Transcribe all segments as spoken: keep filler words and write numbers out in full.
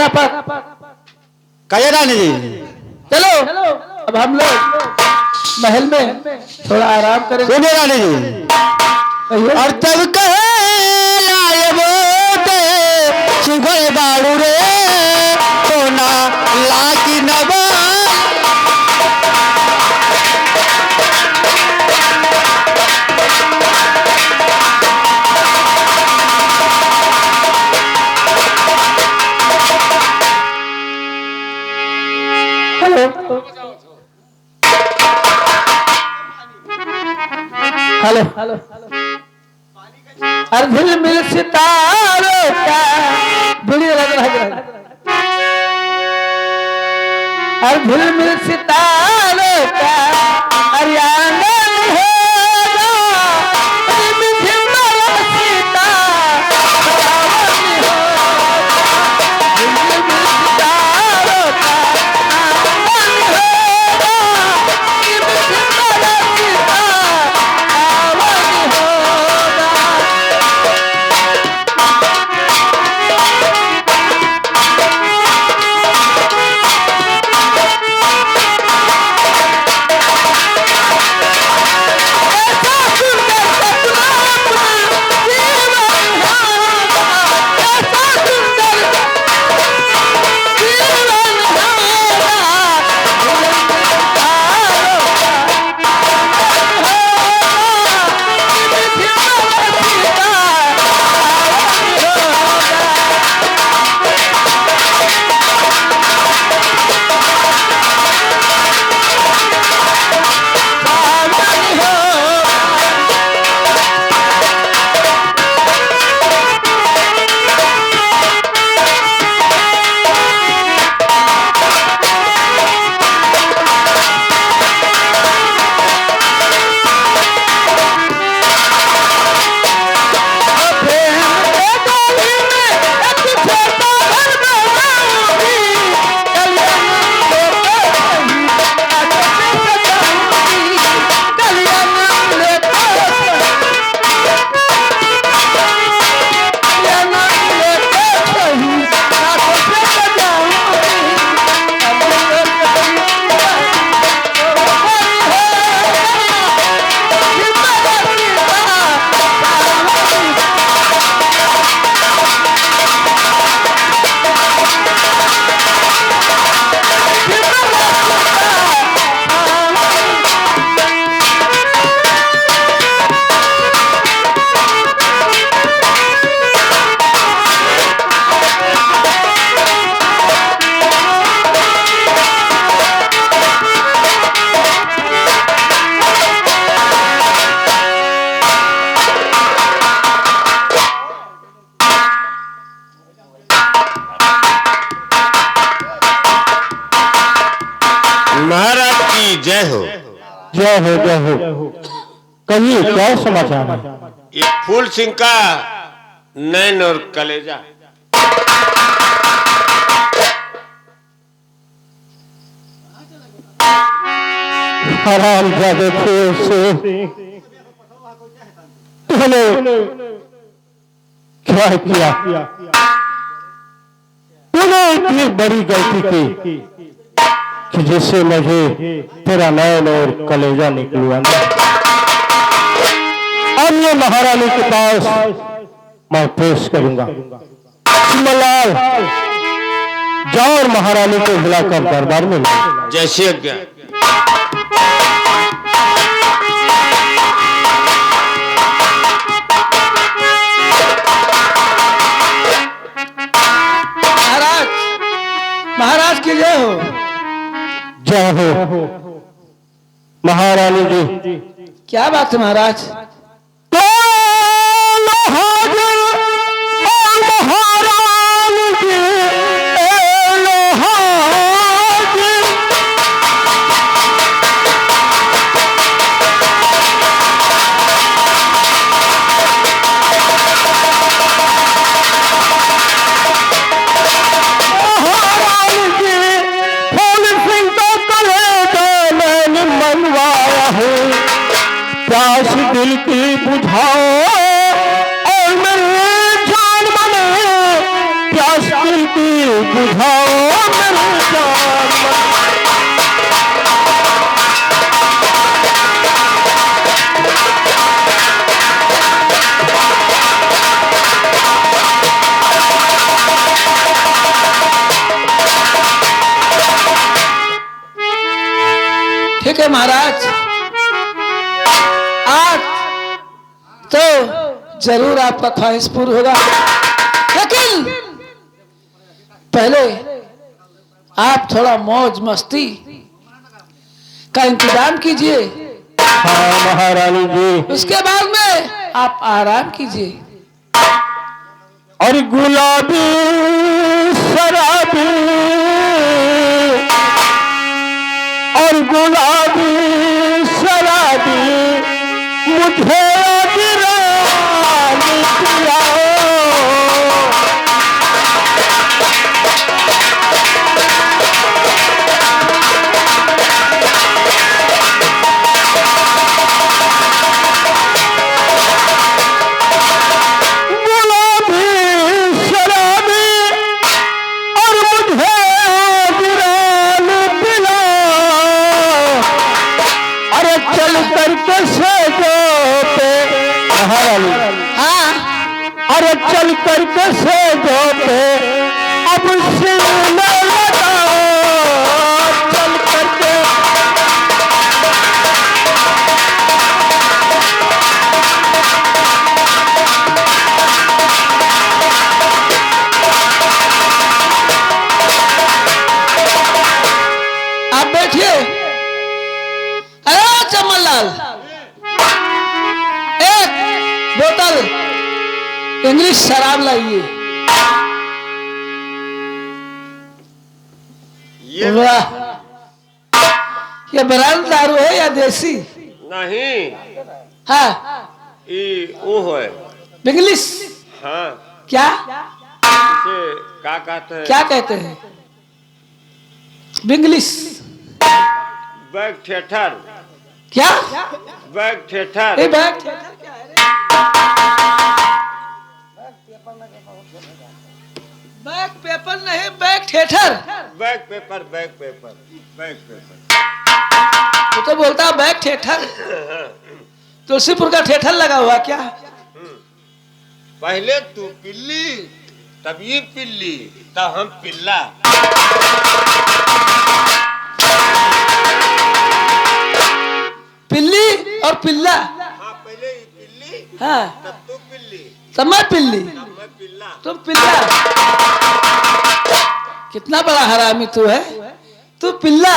पर। कहिए रानी जी। चलो, अब हम लोग महल में थोड़ा आराम करेंगे। सुनिए रानी जी। कहिए। और तब कहे लायबो ते सुगल बाड़ू रे, सोना लागी नवा। हेलो। हेलो। अरे झिलमिल सितारों का, बीड़ी लग रहा है। अरे झिलमिल सितारों का, अरे आंगन होगा, रिमझिम बरसता सावन होगा। झिलमिल सितारों का आंगन होगा, रिमझिम बरसता सावन होगा। महाराज की जय हो। जय हो, जय हो। कहिए, क्या समाचार है? ये फूल सिंह का नैन और कलेजा। हरामजादे थे उसे। तूने क्या किया? तूने इतनी बड़ी गलती की कि जिससे मुझे तेरा नैन और कलेजा निकलवाना। अब ये महारानी के पास मैं पेश करूंगा। सुमनलाल, जाओ और महारानी को बुलाकर दरबार में लाओ। जैसी आज्ञा। महाराज, महाराज की जय हो। जय हो। महारानी जी। क्या बात है महाराज? कौन हाजिर और महारानी जी, ए लो हाजिर। महारानी जी, फूल सिंह का कलेजा मैंने मंगवाया है, प्यास दिल की बुझा बुझाओ मेरी जान। ठीक है महाराज, आज तो जरूर आपका ख्वाहिश पूर्ण होगा, लेकिन पहले आप थोड़ा मौज मस्ती का इंतजाम कीजिए। हाँ महारानी जी। उसके बाद में आप आराम कीजिए। और गुलाबी शराबी, और गुलाबी शराबी, मुझे आज रानी पिलाओ। गुलाबी शराबी और मुझे आज रानी पिला। अरे चल करके सेजो पे महारानी। हाँ। अरे चल करके सेजो पे अब सीने लगाओ, चल करके। आप बैठिए। अरे चमन लाल, एक बोतल इंग्लिश शराब लाइए। ये वाह, ये ब्रांड दारू है या देसी? नहीं। हाँ। ई वो है। बिंगलिश। हाँ। क्या? इसे क्या कहते हैं? क्या कहते हैं? बिंगलिश। Back theatre. क्या? Back theatre. ए, बैक थिएटर क्या है रे? बैक पेपर नहीं, back theatre. Back paper, back paper, back paper. तू तो बोलता बैक थिएटर। तुलसीपुर का थिएटर लगा हुआ क्या? हम्म। पहले तू पिल्ली, तब ये पिल्ली, तब हम पिल्ला। पिल्ली और पिल्ला। हाँ, पहले ये पिल्ली, हाँ। तब तू पिल्ली। तब मैं पिल्ली। तब मैं पिल्ला। तुम पिल्ला। कितना बड़ा हरामी तू है। तू पिल्ला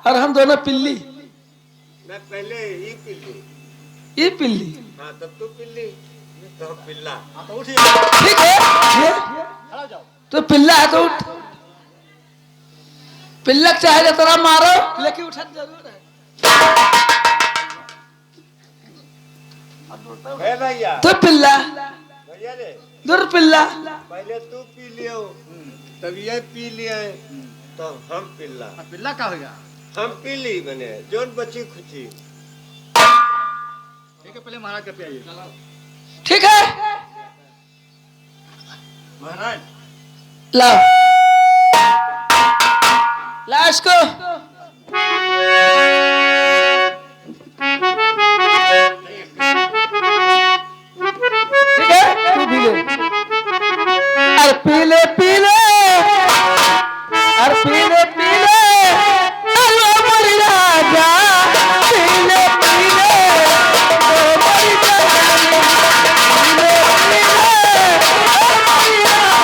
और हम दोनों पिल्ली। मैं पहले ई पिल्ली। ई पिल्ली? हाँ, तब तू पिल्ली, तो हम पिल्ला। हाँ, तो उठ। ठीक है, ये? खड़ा हो जाओ। तू पिल्ला है तो उठ। पिल्ला चाहे जितना मारो, लेकिन उठत जरूर है। ए भैया। तू पिल्ला। भैया रे। दुर पिल्ला। पहले तू पी लियो, तब ये पी लिए, तो हम पिल्ला। अब पिल्ला का होगा? हम पी ली बने, जोन बची खुची। ठीक है, पहले महाराज का पियाइए। ठीक है। महाराज। लाओ। लाओ इसको। ठीक है? तू भी ले। अरे पी ले, पी ले। अरे पी ले, पी ले। अरे ओ मोरी राजा, पी ले, पी ले। ओ मोरी जवानी, पी ले, पी ले। ओ मोरी राजा।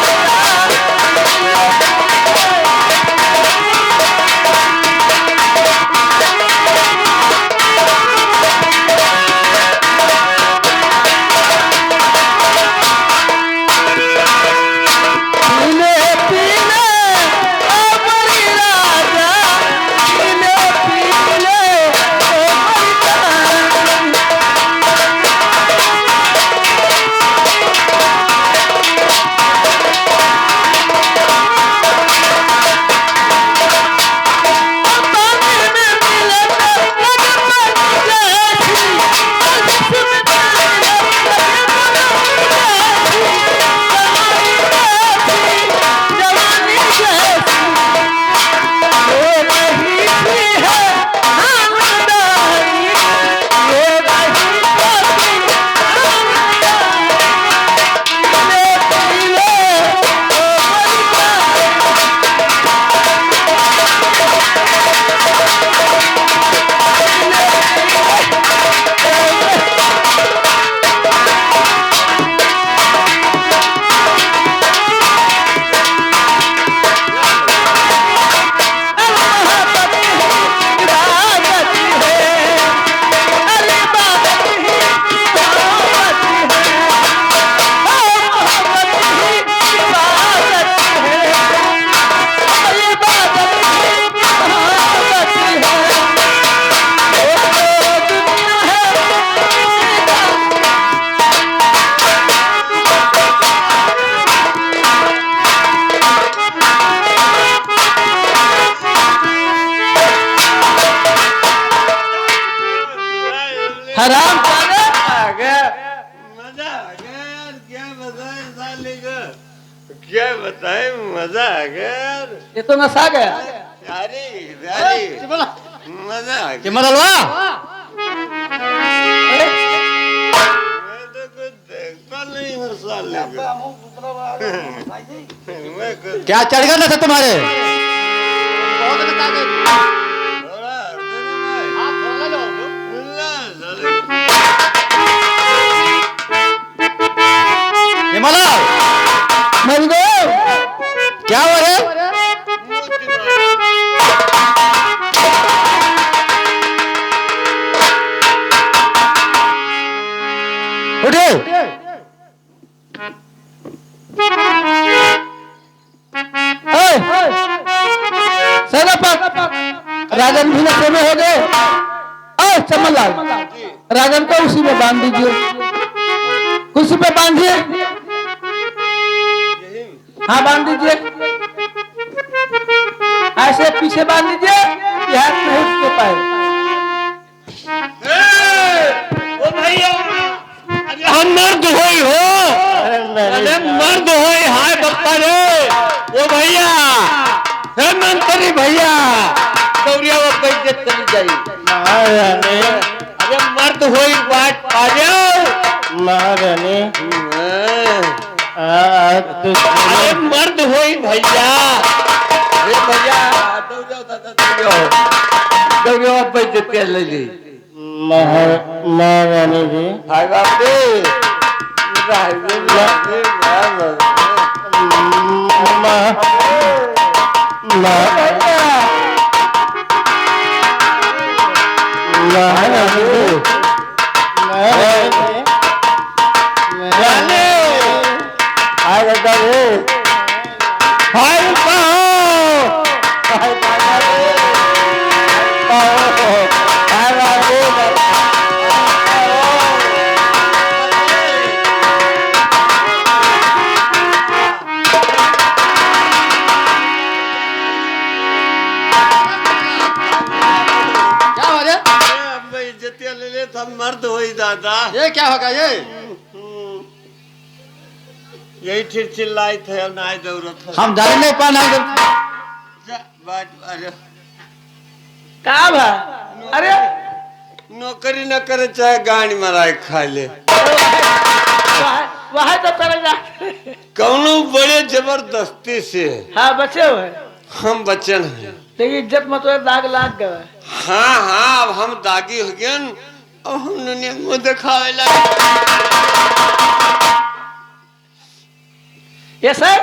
क्या बताएं, मजा आ गया यार। ये तो नशा गया। प्यारी, प्यारी। मजा आ गया। चिमन लालवा। अरे। मैं तो कुछ देखता नहीं हूँ साले को। मैं कुछ क्या चढ़ गया नशा तुम्हारे? थोड़ा, थोड़ा, थोड़ा। ये मला। मर गए। क्या हो रे? उठे। ए, सेनापत, राजन भी नशे में हो गए। ए, चमनलाल, राजन को उसी में बांध दीजिए, कुर्सी पे बांधिए। हाँ, बांध दीजिए, ऐसे पीछे बांध दीजिए कि हाथ नहीं उठ पाए। ए, ओ भैया, अरे हम मर्द होई हो। अरे नहीं अरे यार। मर्द होई, हाय बप्पा रे। ओ भैया, हे मंत्री भैया, दौरिया वो कैसे चली जाई? महारानी। अरे मर्द होई, बात पा जाओ। महारानी। हाँ। आ, तू अरे मर्द होई भैया। अरे भैया, दौरिया दादा, दौरिया। दौरिया वो कैसे चली जाई? महा-, महारानी जी। हाय बाप रे। हाय रे, हाय रे, हाय रे। महा-, महा-, महारानी जी। महारानी जी। महारानी। हाय दादा रे। हाय बाबा। हाय दादा रे। बाबा। हाय बाबा। क्या हो रे? अरे, अब मैं इज्जतिया ले ले, तब मर्द होई दादा। ये क्या होगा ये? हम्म। यही ठिर चिल्लाइत है, अब नाहीं दौड़त है। हम जाने नहीं पा, नाहीं दौड़त। जा, बात, अरे। का बा? अरे। नौकरी न करे, चाहे गांड मराए खा ले। वह, वह तो करे जा। कौनो बड़े जबरदस्ती से। हाँ, बचे हुए। हम बचन हैं। लेकिन इज्जत मत हो, दाग लाग गवा। हाँ, हाँ, अब हम दागी हो गयन। अब हम दुनिया मुँह देखावे लागे। ये सर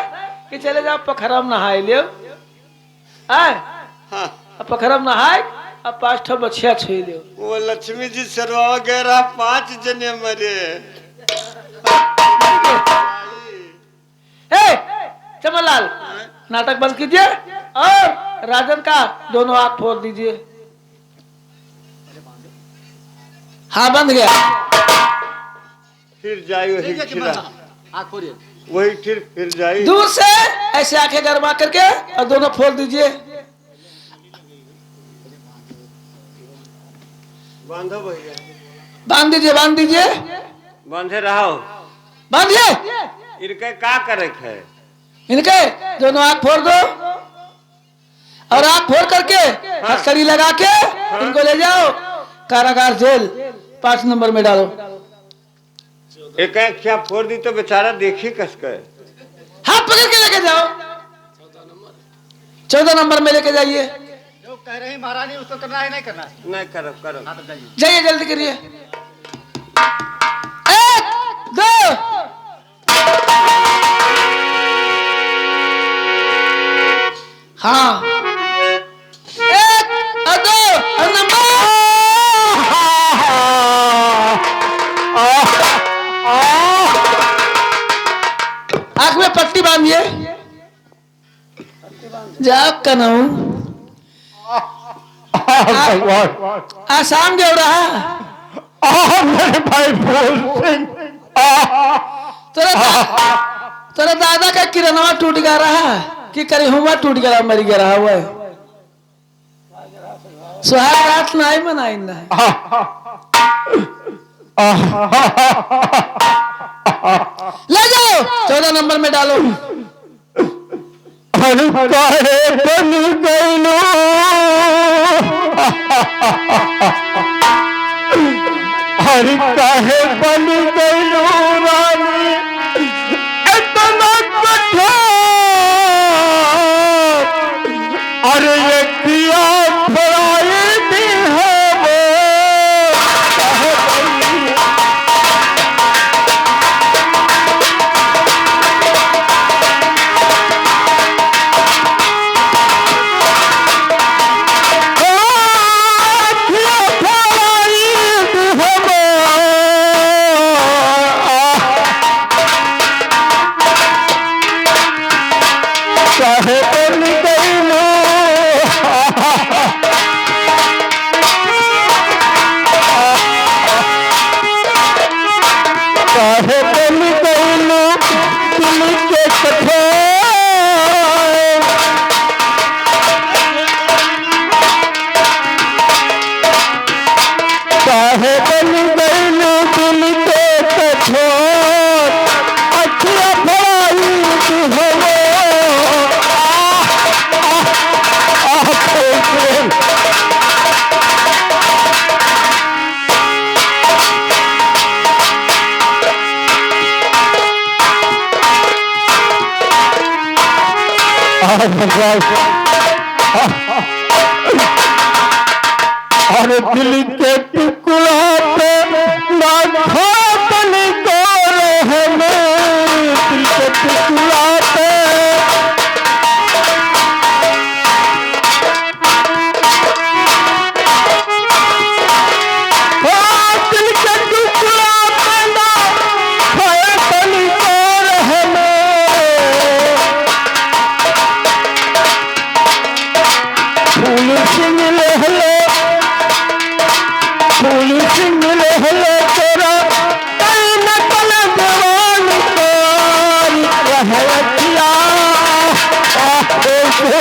कि चले जाओ पोखरा में नहाए लियो। आए? हाँ। अब पोखरा में नहाए, अब पाँच ठो बछिया छुई लियो। वो लक्ष्मी जी सरवा गए रहा, पाँच जने मरे। ए, चमनलाल, नाटक बंद कीजिए और राजन का दोनों आँख फोड़ दीजिए। हाँ, बंद गया। फिर जाई वही ठीक है, ठिरा। चमनलाल, आँख फोड़िए। वही ठिर फिर जाई। दूर से ऐसे आंखें गरमा करके और दोनों फोड़ दीजिए। बांधो भैया। बांध दीजिए, बांध दीजिए। बांधे रहो। बांधिए। इनके का करे के है? इनके दोनों आँख फोड़ दो और आँख फोड़ करके हाँ। हथकड़ी लगा के हाँ। इनको ले जाओ कारागार जेल पाँच नंबर में डालो। एक आँख क्या फोड़ दी तो बेचारा देखी कस के। हाथ पकड़ के लेके जाओ, चौदह नंबर में लेके जाइए। जो कह रही महारानी, उसको करना है, नहीं करना है? नहीं, करो, करो। हाँ, तो जाइए। जाइए, जल्दी करिए। एक, दो। हाँ। एक, और दो, और नंबर। आँख में पट्टी बांधिए। जा कनऊ। आ, भगवान। आसाम गयो रहा। आ, मेरे भाई बोल सिंह। आ। तोरा दा-, तोरा दादा का किरनवा टूट गया रहा, कि करी हुआ टूट गया, मर गया रहा हुआ। सुहाग रात नाई मनाई ना। आ। आ। ले जाओ, चौदह नंबर में डालो। अरे काहे बन गइलू? अरे काहे बन गइलू रानी इतना कठोर? अरे ये किया फराई दी है वो, काहे बन काहे बन गइलू? काहे बन गइलू दिल के कठोर? काहे बन गइलू दिल के कठोर? अखिया फराई दिहलो। आह, आह, आह, आह, आह, आह, आह। अरे दिल के टुकड़ा पे ना खातन को रहने, दिल के टुकड़ा पे। ओ दिल के टुकड़ा पे ना खातन को रहने। फूल सिंह लहले, फूल सिंह लहले तोरा, कई नकल जवान तोरी रहे अखिया। आह, ओ, ओ।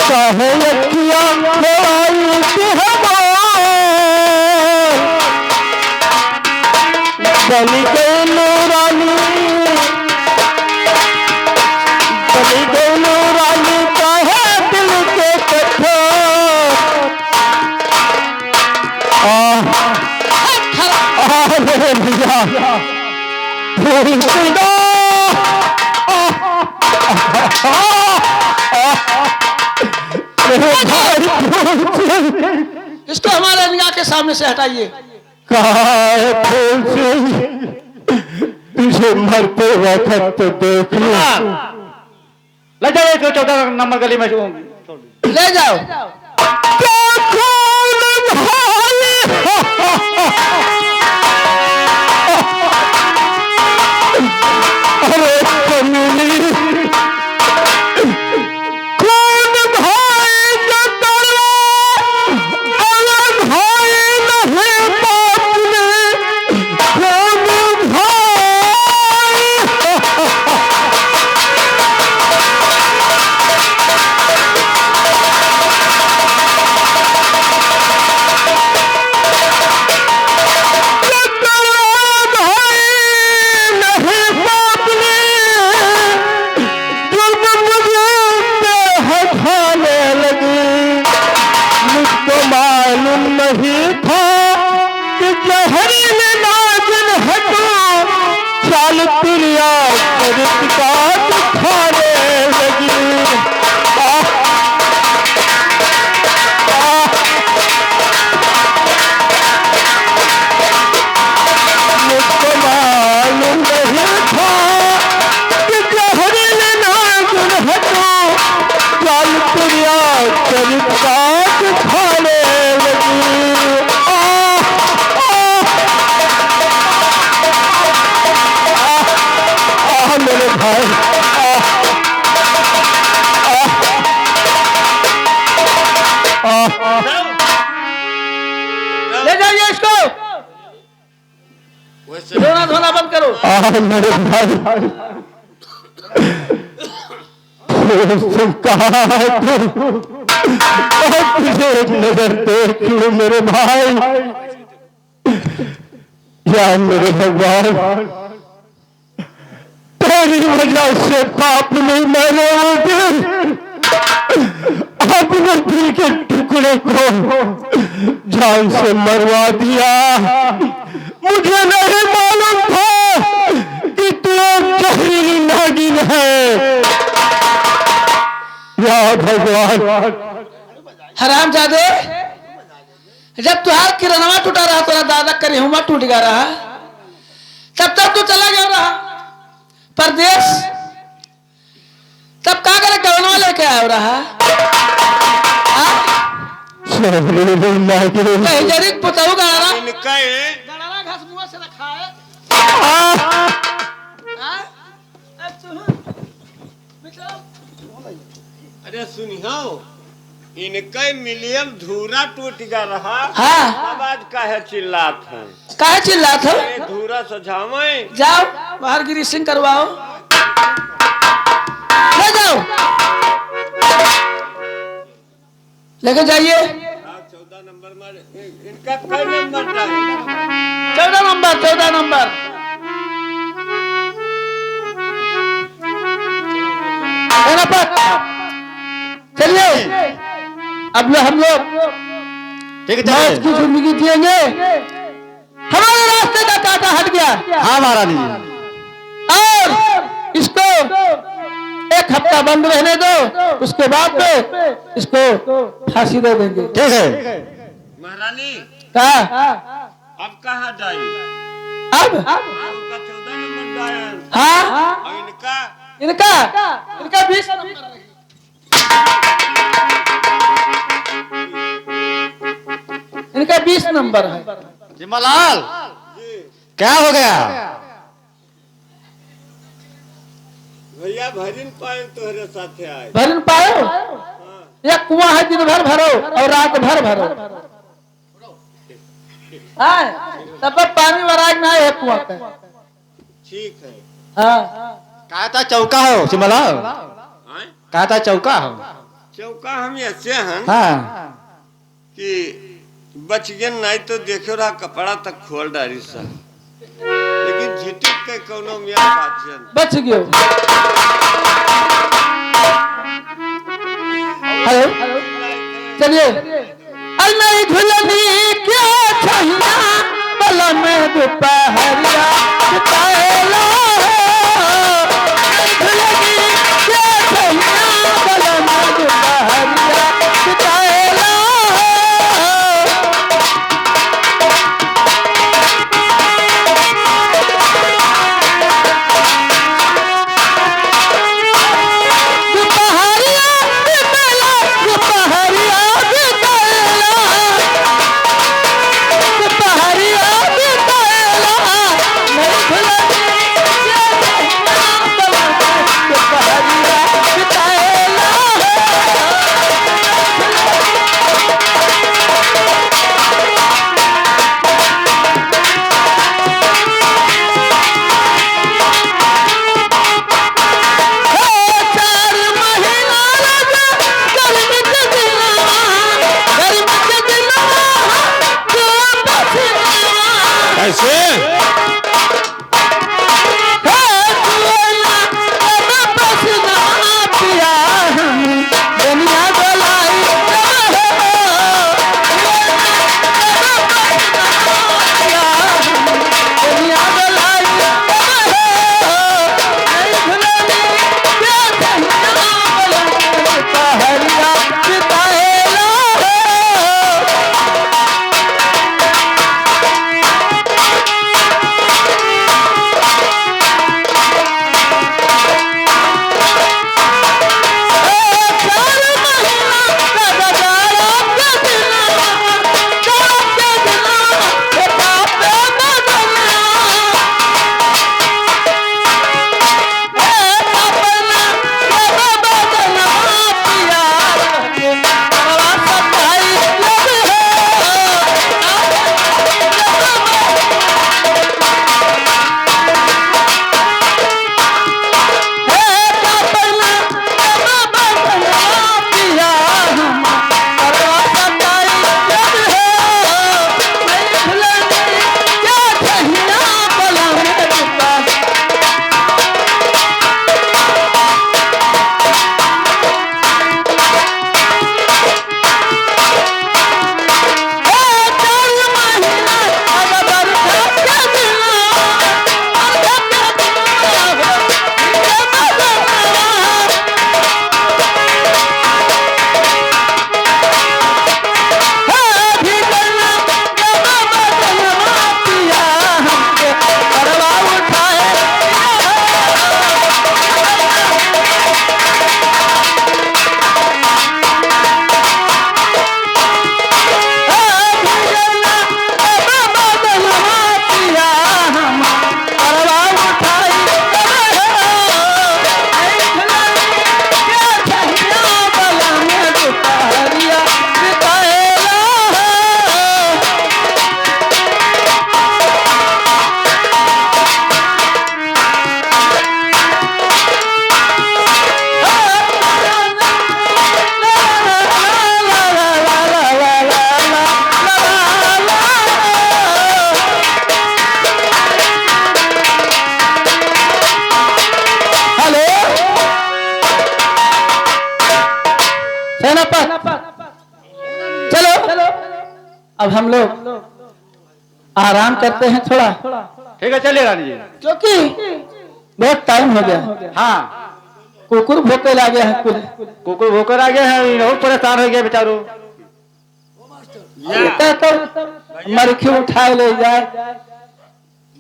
काहे अखिया खोलाई के हमार बन गइलू रानी, बन गइलू रानी, काहे दिल के कठोर। आ, आ, अरे भैया, भूल गया। आ, आ, आ, आ, अरे भाई, भूल गया। इसको हमारे निगाह के सामने से हटाइए। कहाँ है फूल सिंह? तुझे मरते वक्त तो देख लूं। ले जाओ इसको चौदह नंबर गली में। ले जाओ। क्या खून भाई? अरे कमीनी। खून भाई के तलवा, अरे भाई नहीं बाप ने, खून भाई। जुल्म मुझ पे उठाने लगी। मुझको मालूम नहीं था कि जहरीले नागिन है तू, चाल तुरिया चरित का दिखाने लगी। आह, आह। मुझको मालूम नहीं था कि जहरीले नागिन है तू, चाल तुरिया चरित का दिखाने लगी। आह, आह, आह, आह, मेरे भाई, आह, आह, आह। ले जाइए इसको। वैसे रोना धोना बंद करो। आ, मेरे भाई, कहाँ है तू? अब तुझे एक नजर देख लूं मेरे भाई। या मेरे भगवान, तेरी वजह से पाप में मैंने वो दिल, अपने दिल के टुकड़े को जान से मरवा दिया। मुझे नहीं मालूम था कि तू एक जहरीली नागिन है। या भगवान। हरामजादे, जब तुहार किरनवा टूटा रहा, तोरा दादा करिहुमा टूट गया रहा, तब तक तू चला गया रहा परदेश। तब का करे गवनवा लेके आयो रहा? हाँ? कहीं जरी पुतहु का रहा? इनका ये गड़ाला घास मुंह से रखा है। हाँ? अरे सुनिहो, इनके मिलियम धूरा टूट गया रहा। हाँ। अब आज काहे चिल्लात हैं? काहे चिल्लात हो? अरे धूरा सजावे। जाओ, बाहर गिरी सिंह करवाओ। ले जाओ। लेके जाइए। हाँ, चौदह नंबर मारे। इ-, इनका कई नंबर डाले? चौदह नंबर, चौदह नंबर। है ना पर? चलिए, अब लो हम लोग ठीक है, चलिए। मौज की जिंदगी जिएंगे। हमारे रास्ते का कांटा हट गया। हाँ महारानी जी। और इसको एक हफ्ता बंद रहने दो, उसके बाद में इसको फांसी दे देंगे। ठीक है। महारानी, का? अब कहाँ जाई? अब? आपका चौदह नंबर डायल। हाँ? और इनका? इनका? इनका बीस नंबर रही। इनका बीस नंबर है। जिमलाल, क्या हो गया? भैया, भरिन पाए तोहरे साथे आए। भरिन पाए? हाँ। एक कुआं है, दिन भर भरो और रात भर भरो। हाँ, तब पानी वराग ना है कुआं पे। ठीक है। हाँ। कहता चौका हो, जिमलाल। हाँ? कहता चौका हो। चौका हम ऐसे हैं हाँ। कि बच गए, नहीं तो देखे रहा कपड़ा तक खोल डारी सा। लेकिन झिटिक के कौनो मियाँ बात जन। बच गयो। हेलो, चलिए। अलमारी झुलनी क्या छैया, बलम दुपहरिया बिताएला हो। अलमारी झुलनी क्या छैया, बलम दुपहरिया बिताएला हो। चलो, अब हम लोग आराम करते हैं थोड़ा। ठीक है, चलिए रानी जी। क्योंकि बहुत टाइम हो गया। हाँ। कुकुर भोंके लागे हैं कुल। कुकुर भोंके लागे हैं, ये बहुत परेशान हो गया बेचारो। ये तो, तो मरखी उठाए ले जाए।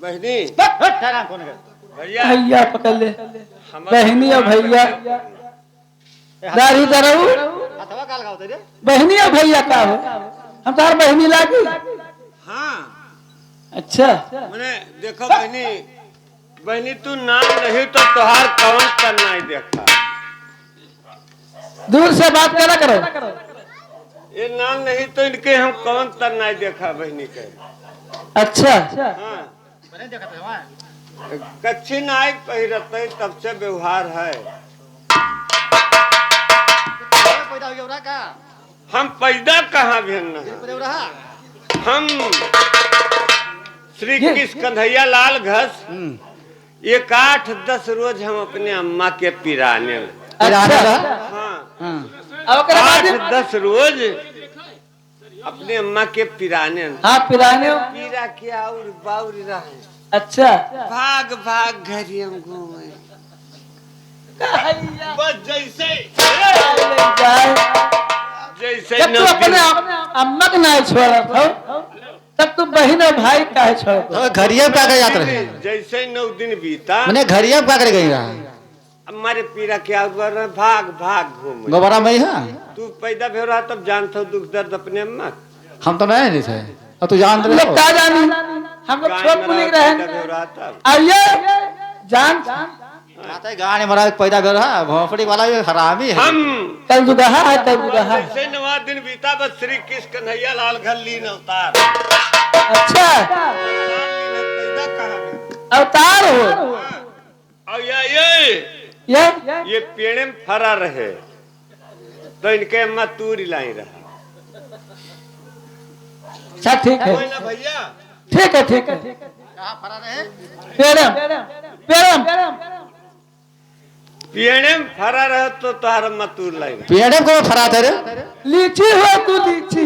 बहनी। हट, हट, ठहरा, कौन है? भैया। भैया पकड़ ले। हमारे बहनी और भैया। दाढ़ी दरऊ। हथवा का लगाओ तेरे? बहनी और भैया का हो? हम तार बहनी लागी। हाँ। अच्छा। मने देखो बहनी, बहनी तू नाम नहीं तो तोहार कौन कर नहीं देखा। दूर से बात करा करो। ये नाम नहीं तो इनके हम कौन तर नहीं देखा बहनी के। अच्छा। हाँ। कच्छी नाई पहिरत है, तब से व्यवहार है। पैदा हो गया का? हम पैदा कहाँ भेल न है? पैदा हो रहा? हम श्री ये कृष्ण कन्हैया लाल घस हम्म। एक आठ दस रोज हम अपने अम्मा के पिराने। अच्छा। हाँ। हाँ। अब ओकरा बाद आठ दस रोज अपने अम्मा के पिराने। हाँ, पिराने। पीरा के आउर बाउर रहे। अच्छा। भाग भाग घरिया में घूमे। बस जैसे जैसे जब तू नौ दिन अपने अम-, अम्मा के नाई छोड़त हो, तब तू बहिन और भाई काहे छोड़त हो? तो घरिया में का करे जात रहे? जैसे नौ दिन बीता। मने घरिया में का करे गई रहा? अब मारे पीरा के आउर बाउर रहे, भाग भाग घूमे। गोबरा में ही है? तू पैदा भेल रहा तब जानत हो दुख दर्द अपने अम्मा। हम तो नहीं रहे थे। अब तू जान रहे लोग हो। का जानी? हम लोग गाय छोट मरा मुनिक रहे। पैदा भेल रहा तब। अब ये जान आते गाने मरा पैदा भेल रहा, भोपड़ी वाला ये हरामी है। हम कलजुगहा है, कलजुगहा। जैसे नवा दिन बीता बस श्री कृष्ण कन्हैया लाल घर लीन अवतार। अच्छा। अवतार लीन पैदा कहाँ भेल? अवतार हो। हाँ। और या ये, ये? ये पेड़े में फरा रहे, तो इनके अम्मा तूरी लाई रहा। अच्छा, ठीक है। कोई ना भैया। ठीक है, ठीक है। कहाँ फरा रहे? पेड़े में, पेड़े में। पेड़े में फरा रहे तो तोहार अम्मा तूर लाई रहा। पेड़े में कौन फरा था रे? लीची हो तू, लीची।